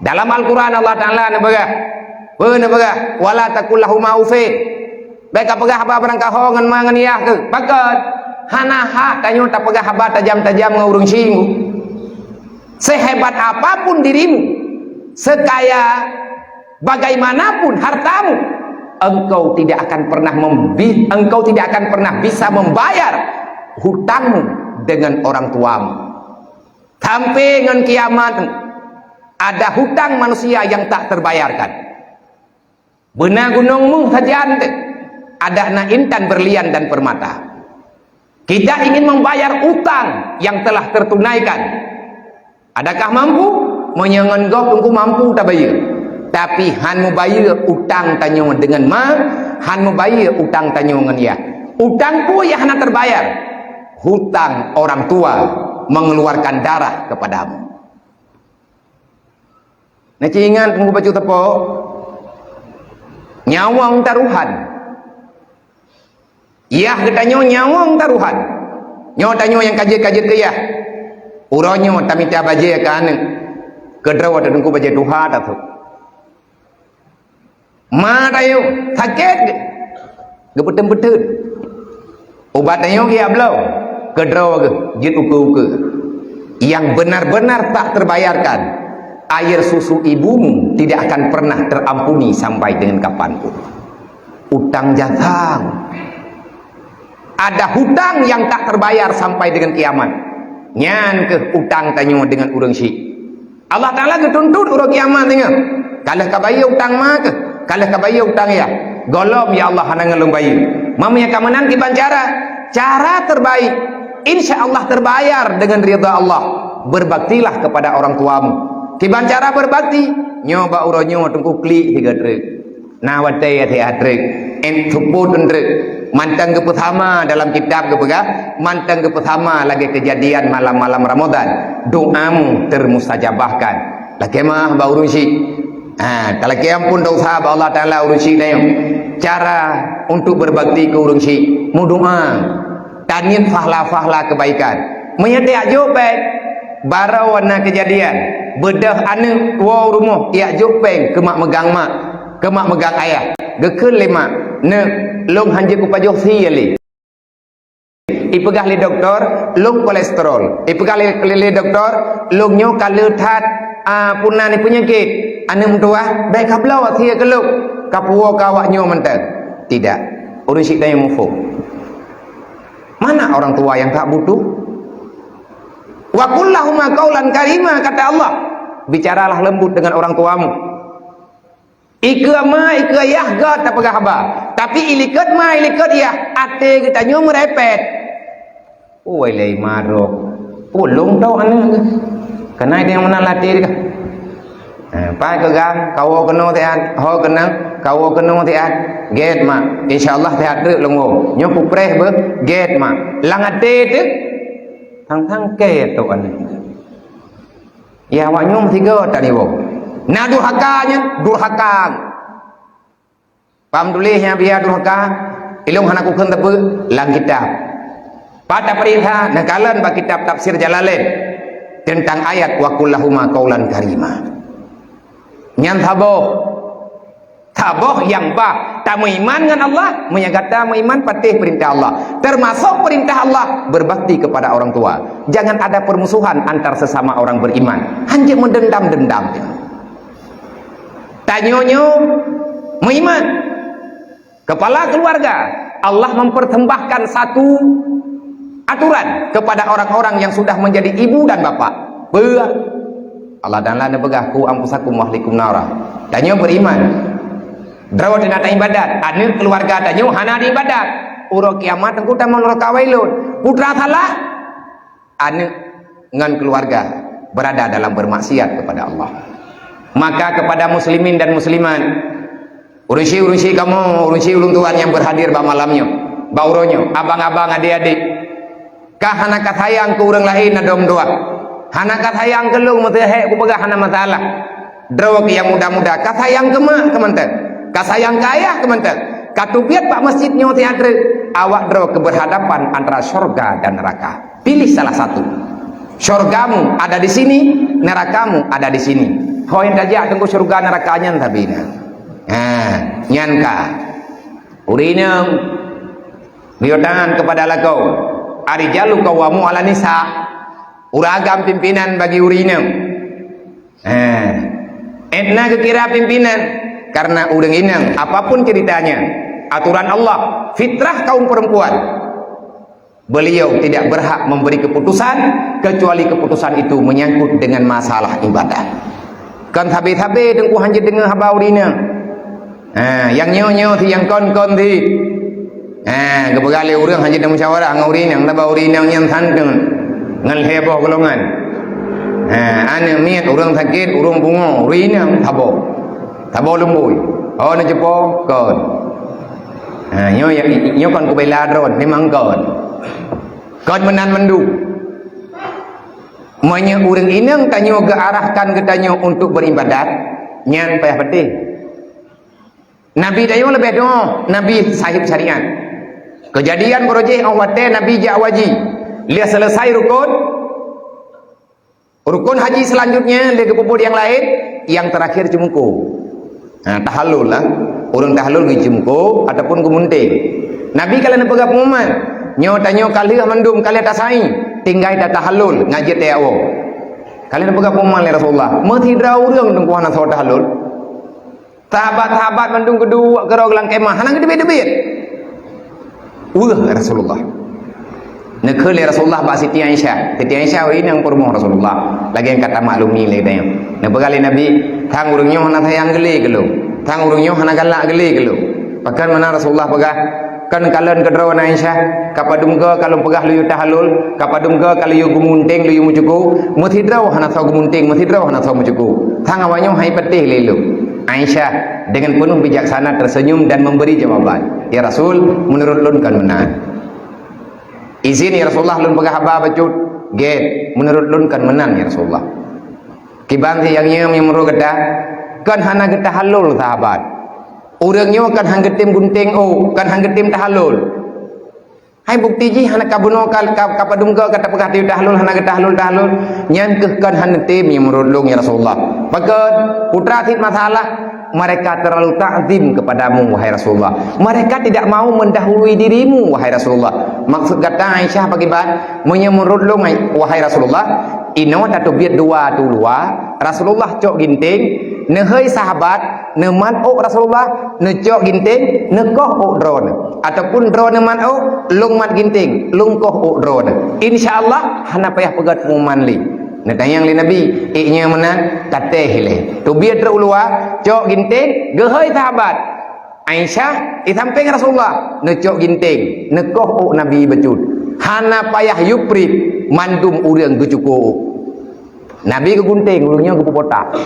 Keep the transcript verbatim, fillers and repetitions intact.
Dalam Al-Quran Allah Ta'ala neupeugah, peue neupeugah, "Wala taqul lahuma uffin." Bék kapeugah haba barangkaho ngon ma ngon yah keuh. Pakon? Hana hak tanyoe tapeugah haba tajam-tajam ngon ureuëng syik. Sehebat apapun dirimu, sekaya bagaimanapun hartamu, engkau tidak akan pernah membi-, engkau tidak akan pernah bisa membayar hutangmu dengan orang tuamu. Sampai ngon kiamat, ada hutang manusia yang tak terbayarkan. Beuna gunong méuh sajan teuh, adak na intan berlian dan permata. Kita ingin membayar utang yang telah tertunaikan. Adakah mampu? Meunyoe ngon gob teungku mampu tabayeue. Tapi han mubayeue utang tanyoe deungon ma, han mubayeue utang tanyoe ngon yah. Utang peue nyang hana terbayar? Hutang orang tua mengeluarkan darah kepadamu. Na ci ingat teungku bacut teupok, nyawöng taruhan. Yah geutanyoe nyawöng taruhan. Nyoe tanyoe nyang ka jeuet-ka jeuet keu yah. Uroe nyoe tamita bajée keu aneuëk. Keudroe teungku bajée tuha tasôk. Ma tanyoe sakét, geupeuteun-peuteun. Ubat tanyoe geujak bloe, keudroe geuh jeuet ukeue-ukeue. Yang benar-benar tak terbayarkan, air susu ibumu tidak akan pernah terampuni sampai dengan kapanpun. Utang jasa. Ada hutang yang tak terbayar sampai dengan kiamat. Nyan keuh utang tanyoe deungon ureuëng syik. Allah Ta'ala geutuntut uroe kiamat singoh. Ka lheueh kabayeue utang ma keuh, ka lheueh kabayeue utang yah. Gohlom, ya Allah, hana ngon lôn bayeue. Meunyoe ka meunan kiban cara? Cara terbaik, insya Allah terbayar dengan ridha Allah. Berbaktilah kepada orang tuamu. Kiban cara berbakti? Nyoe bak uroe nyoe teungku klik sigoe treuk. Na watée siat treuk, ét seupôt treuk. Mantong geupeusama dalam kitab geupeugah, mantong geupeusama lagée keujadian malam-malam Ramadan. Doamu termustajabahkan. Lakée meuah bak ureuëng syik. Ha, talakée ampôn dosa bak Allah Ta'ala ureuëng syik tanyoe. Cara untuk berbakti keu ureuëng syik, meudoa. Taniet fahla-fahla keubaikan. Meunyoe tajak jok péng, baroe na keujadian, beudôh aneuëk woe u rumoh jak jok péng keu mak meugang mak, keu mak meugang ayah. Geukheun lé mak, "Neuk, lôn hanjeuet kupajoh sie lé." Ipeugah lé dokto, "Lôn kolesterol." Ipeugah lé, lé, lé dokto, "Lôn nyoe ka le that, a, puna ni peunyakét." Aneuëk meutuwah, "Bék kabloe sie keu lôn, kapuwoe keu awak nyoe mantong." Tidak. Ureuëng syik tanyoe muphom. Mana orang tua yang tak butuh? "Wa qul lahuma qaulan karima," kata Allah. Bicaralah lembut dengan orang tuamu. Ikeue ma, ikeue yah göt tapeugah haba. Tapi ilikot ma, ilikot yah, até geutanyoe meurepet. Woi lé marok. Ulông tau aneuëk. Keunae nyang meunan latih kah? Eh, pai keu gang, kawoe keunoe siat, ho keunong, kawoe keunoe siat. Gét mak, insya Allah siat treuk lôn woe. Nyoe kupreh beuh, gét mak. Lam até teuh, thang-thang két tôk aneuëk. Ya awak nyoe meusigoe taniwoe. Na durhaka nyan, durhaka. Paham tuléh nyang biya durhaka? Ilông hana kukheun teupeu lam kitab. Pat tapeuriksa, neukalon bak kitab Tafsir Jalalain teuntang ayat "Wa qul lahuma qaulan karima". Nyan saboh. Saboh nyang bah tameuiman ngon Allah, meunyoe gata meuiman patéh peurintah Allah. Teumasok peurintah Allah, berbakti kepada orang tua. Jangan ada permusuhan antar sesama orang beriman. Hanjeuet meudendam-dendam. Tanyoe nyoe meuiman. Kepala keluarga, Allah mempersembahkan satu aturan kepada orang-orang yang sudah menjadi ibu dan bapak. Beuh. Allah Taala neupeugah, "Qu anfusakum wa ahlikum nara." Tanyoe beriman. Droe teuh na taibadat, aneuëk keluarga tanyoe hana diibadat. Uroe kiamat teungku tamong neuraka wailun. Putra salah, aneuëk ngon keluarga berada dalam bermaksiat kepada Allah. Maka kepada muslimin dan muslimat, ureuëng syik, ureuëng syik kamoe, ureuëng syik ulôn tuan nyang berhadir bak malam nyoe, bak uroe nyoe, abang-abang, adik-adik, ka hana ka sayang keu ureuëng laén na dom dua. Hana ka sayang keu lôn, meuseuhek kupeugah hana masalah. Droe keuh nyang muda-muda, ka sayang keu mak keu mantong, ka sayang keu ayah keu mantong, ka teubiet bak masjid nyoe siat treuk, awak droe keuh berhadapan antara syurga dan neraka. Pilih salah satu. Syurgamu ada di sini, nerakamu ada di sini. Ho nyang tajak teungku syeuruga neuraka nyan sabe na. Ha, nyan ka. Ureueng inong, bri tangan keupada lakoe. Ar-rijalu qawwamun 'alan nisa. Ureueng agam pimpinan bagi ureueng inong. Ha. Ét na geukira pimpinan karena ureueng inong, apapun ceritanya, aturan Allah, fitrah kaum perempuan. Beliau tidak berhak memberi keputusan kecuali keputusan itu menyangkut dengan masalah ibadah. Kon sabe-sabe teungku hana deungoe haba ureueng inong. Ha, nyang nyoe-nyoe si, nyang kon-kon si. Ha, geupeugah lé ureueng hana deungoe musyawarah ngon ureueng inong, sabab ureueng inong nyan santun ngon lhèe boh golongan. Ha, aneuk miet, ureueng sakét, ureueng pungo, ureueng inong saboh. Saboh lumbôi. Oh, neucupo kon. Ha, nyoe, nyoe kon kubela droe, memang kon. Kon meunan mandum. Meunyoe ureueng inong tanyoe geuarahkan geutanyoe untuk beribadat, nyan payah patéh. Nabi tanyoe leubeh doh, Nabi sahib syariat. Keujadian barô jih 'oh watèe Nabi jak haji. Lheueh seuleusai rukon, Rukon haji selanjutnya lé geupeubuet nyang laén, nyang teurakhir ceumuko. Nah, tahallul lah. Ureueng tahallul geuceumuko ataupun geumunténg. Nabi ka lheueh neupeugah pengumuman, nyoe tanyoe ka lheueh mandum, ka lheueh tasai, tinggai tatahallul, ngon jeuet tayawoe. Ka lheueh neupeugah pengumuman lé Rasulullah, meusidroe ureueng teungku hana soe tahallul. Sahabat-sahabat mandum geuduek keudroe lam khemah, hana geuteubiet-teubiet. Weueh Rasulullah. Neukheun lé Rasulullah bak Siti Aisyah. Siti Aisyah ureueng inong peurumoh Rasulullah. Lagèe nyang ka tamaklumi lé geutanyoe. Neupeugah lé Nabi, "Thang ureueng nyoe hana sayang geulé keu lôn. Thang ureueng nyoe hana galak geulé keu lôn." Pakon meunan Rasulullah peugah, "Kon kalon keudroe na Aisyah, ka padum goe ka lôn peugah lôn yue tahallul, ka padum goe ka lôn yue geumunténg, lôn yue meucuko, meusidroe hana soe geumunténg, meusidroe hana soe meucuko. Thang awaknyoe han patéh lé lôn." Aisyah dengan penuh bijaksana tersenyum dan memberi jawaban, "Ya Rasul, meunurot lôn kon meunan." "Izin ya Rasulullah, lôn peugah haba bacut." "Gét, meunurot lôn kon meunan ya Rasulullah." Kiban si nyang nyoe meunurot gata, kon hana geutahallul sahabat. Ureueng nyoe kon han geutem gunténg ôk, kon han geutem tahallul. Hai bukti jih hana ka bunoe ka, ka, ka padum goe ka tapeugah tayue tahallul hana geutahallul-tahallul. Nyan keuh kon hana tem meunurot lôn ya Rasulullah. Pakon? Putra cit masalah, mereka terlalu takzim kepadamu, wahai Rasulullah. Mereka tidak mau mendahului dirimu, wahai Rasulullah. Maksud gata Aisyah pakriban? Meunyoe meunurot lôn, wahai Rasulullah, inoe tateubiet dua ateueh luwa, Rasulullah cok ginténg, neuhôi sahabat, neuman ôk Rasulullah, neucok ginténg, neukoh ôk droeneuh. Ataupun droeneuh man ôk, lôn mat ginténg, lôn koh ôk droeneuh. Insya Allah, hana payah peugöt pengumuman lé. Neutanyong lé Nabi, "Ék nyoe meunan?" "Ka teuh ilèe." Teubiet rot u luwa, cok ginténg, geuhôi sahabat. Aisyah, di sampéng Rasulullah, neucok ginténg, neukoh ôk Nabi bacut. Hana payah yub priet, mandum ureueng geucuko ôk. Nabi geugunténg, ureueng nyoe geupeubotak.